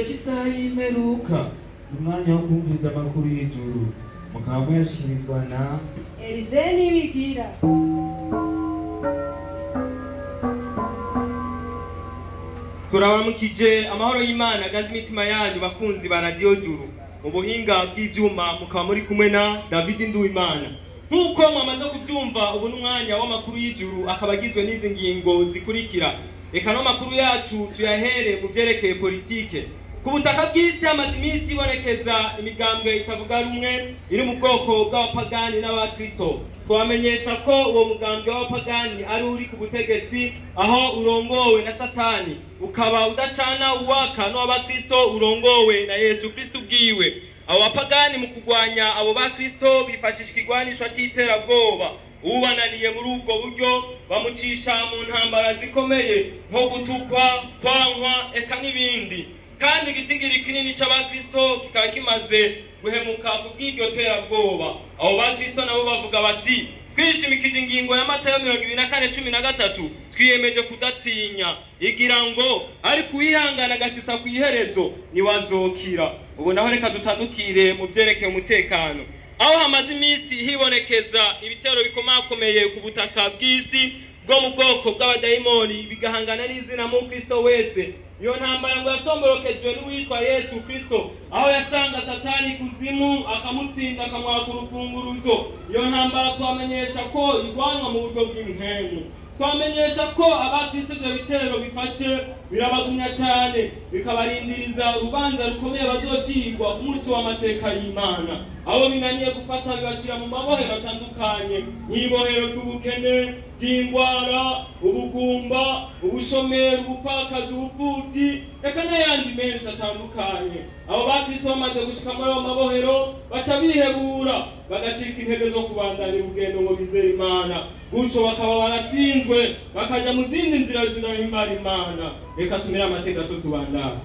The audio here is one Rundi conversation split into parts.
cy'isaha y'imperuka, ni umwanya wo kumviriza amakuru y'ijuru, mukaba muyashikirizwa na Elize Nibigira. Turabamukije amahoro y'Imana agaze imitima yanyu bakunzi ba Radio Juru. Mu buhinga bw'ivyuma mukaba muri kumwe na David Nduwimana. Nk'uko mwamaze kuvyumva, ubu n'umwanya w'amakuru y'ijuru akaba agizwe n'izi ngingo zikurikira. Reka no makuru yacu tuyahere mu vyerekeye politike. Ku butaka bw'isi hamaze iminsi ibonekeza imigambwe itavuga rumwe iri mu bwoko bw'abapagani n'abakristo. Twamenyesha ko uwo mugambwe w'abapagani ari uri ku butegetsi aho urongowe na Satani, ukaba udacana uwaka n'uw'abakristo urongowe na Yesu Kristo ubwiwe. Abo bapagani mu kugwanya abo bakristo bifashisha ikigwanisho c'iterabwoba. Ubananiye muri ubwo buryo bamucisha mu ntambara zikomeye nko gutukwa, kwankwa, eka n'ibindi. Kandi igitigiri kinini c'abakristo kikaba kimaze guhemuka kubw'iryo terabwoba. Abo bakristo nabo bavuga bati: twishimikije ingingo ya Matayo 24:13, twiyemeje kudatinya, igira ngo ariko uwihangana agashitsa kw'iherezo niwazokira. Ubu naho reka dutandukire mu vyerekeye umutekano, aho hamaze iminsi hibonekeza ibitero bikomakomeye ku butaka bw'isi bwo mu bwoko bw'abadayimoni bigahangana n'izina mu Kristo wese. Iyo ntambara ngo yasomborokejwe n'uwitwa Yesu Kristo, aho yasanga Satani kuzimu akamutsinda akamwaka urufunguruzo. Iyo ntambara twamenyesha ko igwanwa mu buryo bw'impemu. Twamenyesha ko abakristo ivyo bitero bifashe birabagumya cyane, bikabarindiriza urubanza rukomeye bazocirwa ku munsi w'amateka y'Imana. Abo binaniye gufata bibashira mu mabohero atandukanye, nk'ibohero ry'ubukene, ry'ingwara, ubugumba, ubushomeri, ubupfakazi, ubupfuvyi, eka n'ayandi menshi atandukanye. Abo bakristo bamaze gushika muri ayo mabohero baca bihebura, bagacika intege zo kubandanya urugendo ngo bizere Imana, gutyo bakaba baratsinzwe bakaja mu zindi nzira zinahimbara Imana. Reka tumire amateka tutubandana.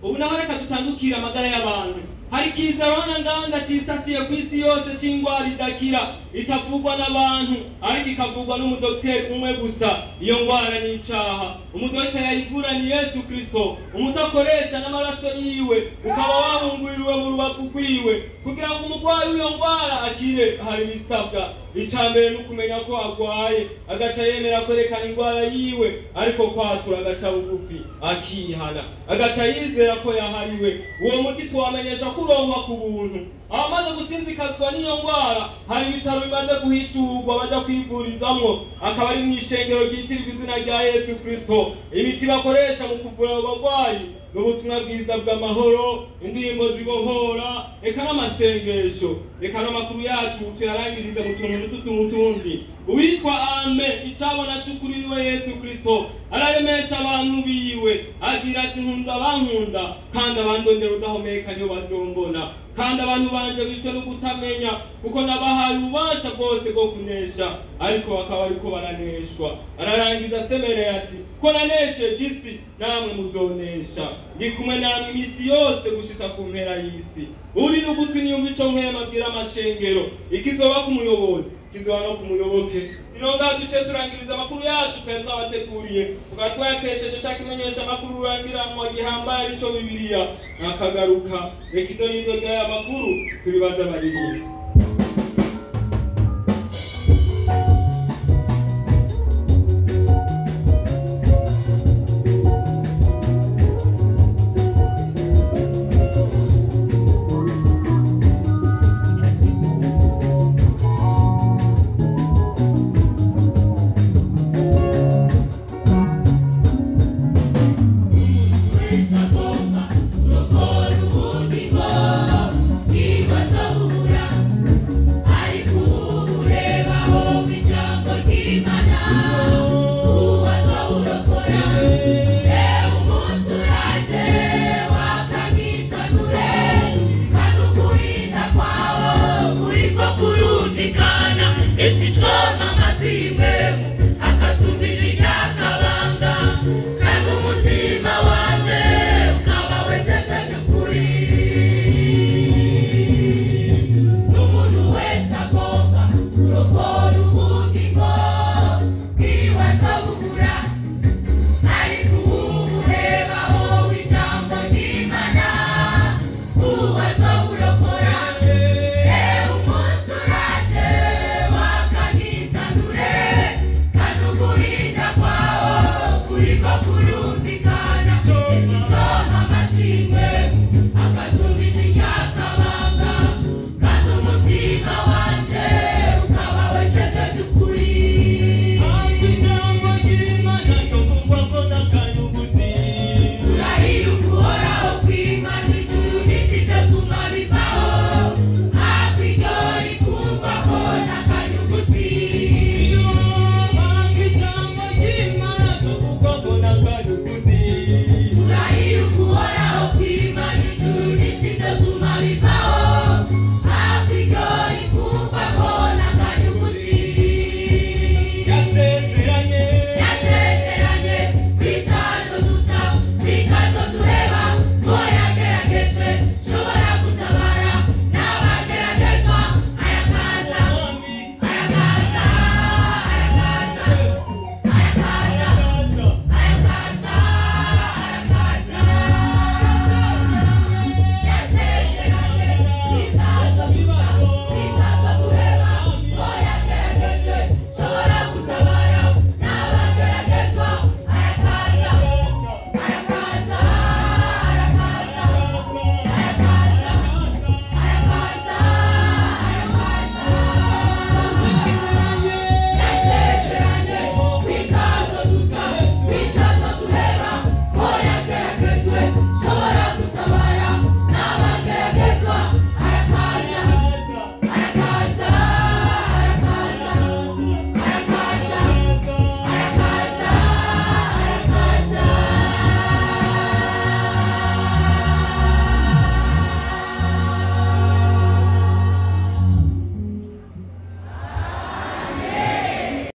Ubu naho reka dutandukire amagara y'abantu. Hari kiza rona nganda cisasiye kw'isi yose c'ingwara idakira, itavugwa n'abantu ariko ikavugwa n'umudokiteri umwe gusa. Iyo ngwara ni icaha. Umudokiteri ayivura ni Yesu Kristo. Umutakoresha n'amaraso yiwe ukaba wahunguriwe mu rubavu rwiwe. Kugira ngo umurwayi w'iyo ngwara akire hari ibisabwa. Ica mbere ni ukumenya ko agwaye, agaca yemera kwerekana ingwara yiwe, ariko kwatura agaca bugufi akihana, agaca yizera ko yahariwe. Uwo muti twamenyesha ko uronkwa ku buntu. Abamaze gusinzikazwa n'iyo ngwara hari ibitaro bimaze guhishurwa baja kwivurizamwo, akaba ari mw'ishengero ryitirirwa izina rya Yesu Kristo. Imiti bakoresha mu kuvura abo bagwayi n'ubutumwa bwiza bw'amahoro, indirimbo zibohora, eka n'amasengesho. Reka n'amakuru yacu tuyarangirize mu tuntu n'utundi. Uwitwa Ame icabona c'ukuri niwe Yesu Kristo, araremesha abantu biwe agira ati: nkunda abankunda kandi abandondera udahomeka niyo bazombona, kandi abantu banje bishwe no kutamenya, kuko nabahaye ububasha bwose bwo kunesha, ariko bakaba ariko baraneshwa. Ararangiza asemereye ati: ko nanesheje isi namwe muzonesha, ndi kumwe namwe imisi yose gushitsa ku mpera y'isi. Uri n'ugutwi niyumva ico mpwema abwira amashengero, ikizoba ku muyobozi kizoba no ku muyoboke. Ino ngaho duce turangiriza amakuru yacu twari twabateguriye, tukaba twayakesheje ca kimenyesha amakuru rurangiranwa gihambaye arico Bibiliya. Nakagaruka, reka ino n'inzoga y'aya makuru tubibaze abaririmbyi.